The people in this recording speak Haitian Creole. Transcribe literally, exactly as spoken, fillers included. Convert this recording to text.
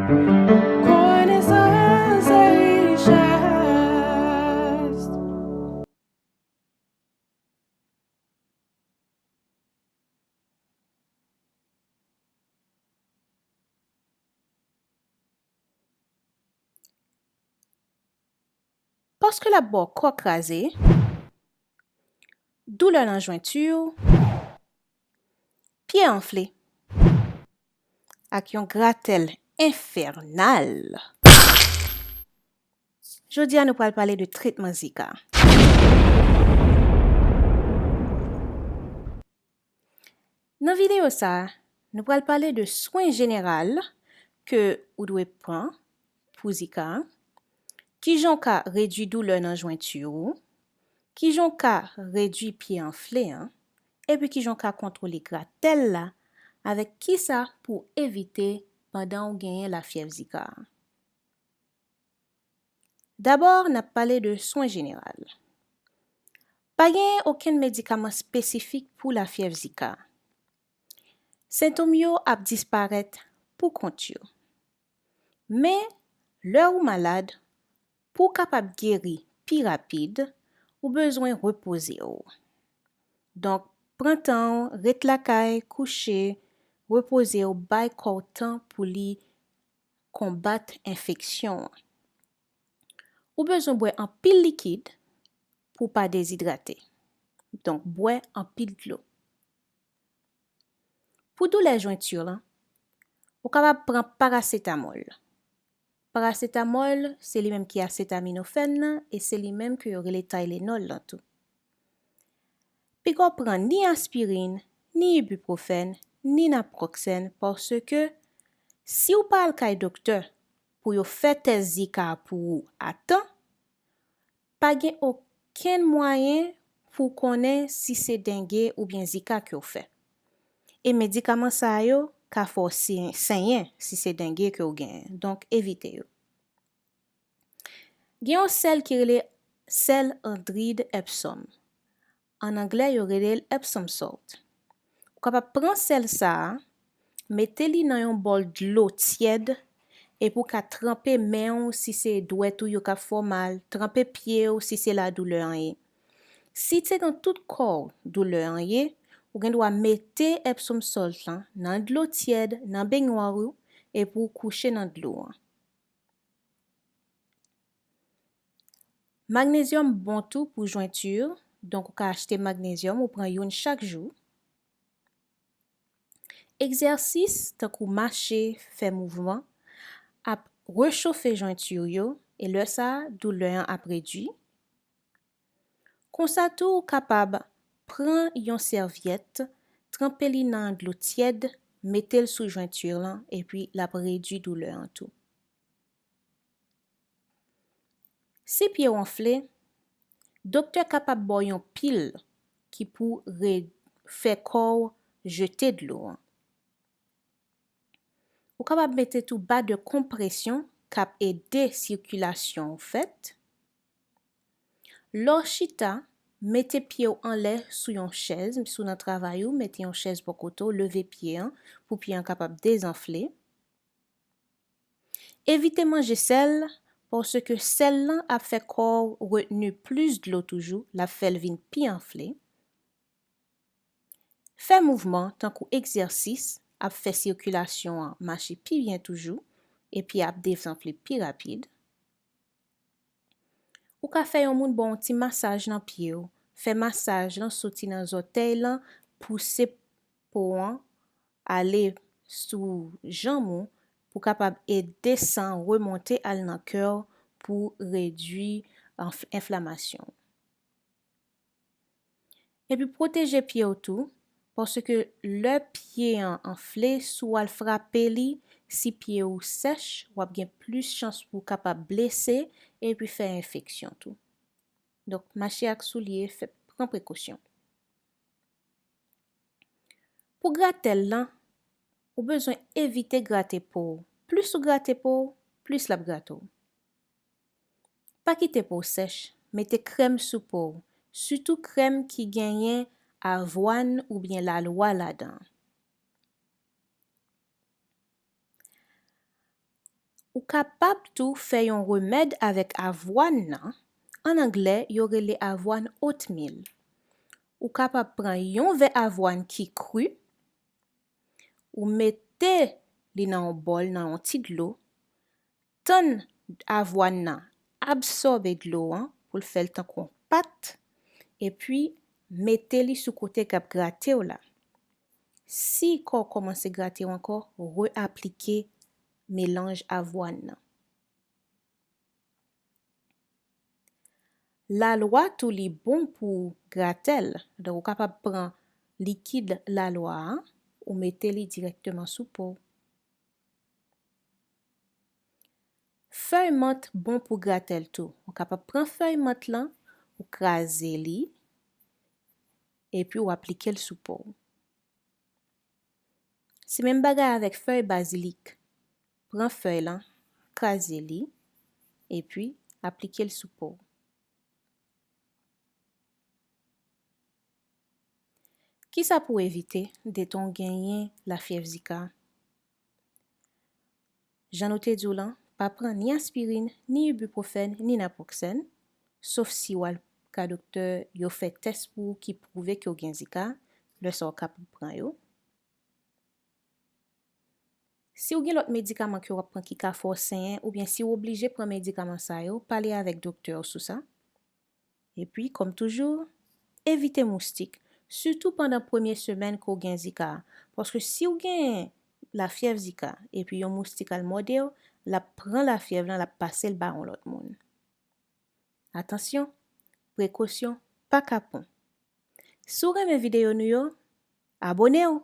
Konesans Seychelles. Paske l ap ba w kò kraze, doulè nan jwenti w, pye anfle, ak yon gratèl enfènal. Jodi a, nou pral pale de tretman Zika. Nan videyo sa a, nou pral pale de swen jeneral ke ou dwe pran pou Zika, kijan w ka redui doulè nan jwenti w, kijan w ka redui pye anfle an, epi kijan w ka kontwole gratèl la, avèk kisa pou w evite pandan w genyen lafyèv Zika a. Dabò, n ap pale de swen jeneral. Pa gen okenn medikaman espesifik pou lafyèv Zika. Sentòm yo ap disparèt poukont yo. Men, lè ou malad, pou w kapab geri pi rapid, ou bezwen repoze w. Donk, pran tan w, ret lakay, kouche, repoze w, bay kò w tan pou li konbat enfeksyon an. Ou bezwen bwè anpil likid pou w pa dezidrate. Donk, bwè anpil dlo. Pou doulè jwenti w lan, ou kapab pran parasetamòl. Parasetamòl, se li menm ki asetaminofèn nan, e se li menm ke yo rele Tylenol lan tou. Piga w pran ni aspirin, ni ibuprofèn, ni naproxèn, paske si w pa al kay doktè pou yo fè tès Zika pou ou a tan, pa gen okenn mwayen pou w konnen si se denge oubyen Zika ke w fè. E medikaman sa yo ka fè w sen-, senyen si se denge ke w genyen. Donk, evite yo. Gen yon sèl ki rele sèl andrid Epsom. An anglè, yo rele l Epsom salt. Ou kapab pran sèl sa a, mete li nan yon bòl dlo tyèd, epi w ka tranpe men w si se dwèt ou yo k ap fè w mal, tranpe pye w si se la doulè an ye. Si se nan tout kò w doulè an ye, ou gen dwa mete Epsom salt lan nan dlo tyèd, nan benywa w, epi w kouche nan dlo an. Magnezyòm bon tou pou jwenti, donk ou ka achte magnezyòm, ou pran youn chak jou. Egzèsis, tankou mache, fè mouvman, ap rechofe jwenti w yo, e lè sa a, doulè an ap redui. Konsa tou, ou kapab pran yon sèvyèt, tranpe li nan dlo tyèd, mete l sou jwenti w lan, epi l ap redui doulè an tou. Si pye w anfle, doktè kapab ba w yon pil ki pou re-, fè kò w jete dlo an. Ou kapab mete tou ba de konpresyon k ap ede sikilasyon w fèt. Lè w chita, mete pye w anlè sou yon chèz, si w nan travay ou, mete yon chèz bò kote w, leve pye an, pou pye an kapab dezanfle. Evite manje sèl, paske sèl lan ap fè kò w retni plis dlo toujou, l ap fè l vin pi anfle. Fè mouvman, tankou egzèsis, ap fè sikilasyon an mache pi byen toujou, epi ap dezanfle pi rapid. Ou ka fè yon moun ba w yon ti masaj nan pye w, fè masaj lan soti nan zòtèy lan, pouse po an, ale sou janm ou, pou kapab ede san remonte al nan kè w pou redui anf-, enflamasyon. Epi pwoteje pye w tou, paske lè pye an anfle, si w al frape li, si pye w sèch, w ap gen plis chans pou w kapab blese epi fè enfeksyon tou. Donk, mache ak soulye, fè, pran prekosyon. Pou gratèl lan, ou bezwen evite grate po w. Plis ou grate po w, plis l ap grate w. Pa kite po w sèch, mete krèm sou po w, sitou krèm ki genyen avwàn oubyen lalwa ladan. Ou kapab tou fè yon remèd avèk avwàn nan, an anglè yo rele avwàn oatmeal. Ou kapab pran yon vè avwàn ki kri, ou mete li nan yon bòl, nan yon ti dlo, tann avwàn nan absòbe dlo an pou l fè l tankou yon pat, epi mete li sou kote k ap grate w la. Si kò w kòmanse grate w ankò, reaplike melanj avwàn nan. Lalwa tou li bon pou gratèl. Donk, ou kapab pran likid lalwa a, ou mete li dirèkteman sou po w. Fèy mant bon pou gratèl tou. Ou kapab pran fèy mant lan, ou kraze li, epi ou aplike l sou po w. Se menm bagay avèk fèy bazilik. Pran fèy lan, kraze li, epi aplike l sou po w. Kisa pou w evite detan w genyen lafyèv Zika? Jan nou te di w lan, pa pran ni aspirin, ni ibuprofèn, ni naproxèn, sof si w al ka doktè, yo fè tès pou ou ki pwouve ke w gen Zika, lè sa w kapab pran yo. Si w gen lòt medikaman ke w ap pran ki ka fè w senyen, oubyen si w oblije pran medikaman sa yo, pale avèk doktè w sou sa. Epi, kòm toujou, evite moustik, sitou pandan premye semèn ke w gen Zika a, paske si w gen lafyèv Zika epi yon moustik al mòde w, l ap pran lafyèv lan, l ap pase l ba yon lòt moun. Atansyon, prekosyon pa kapon. Si w renmen videyo nou yo, abone w!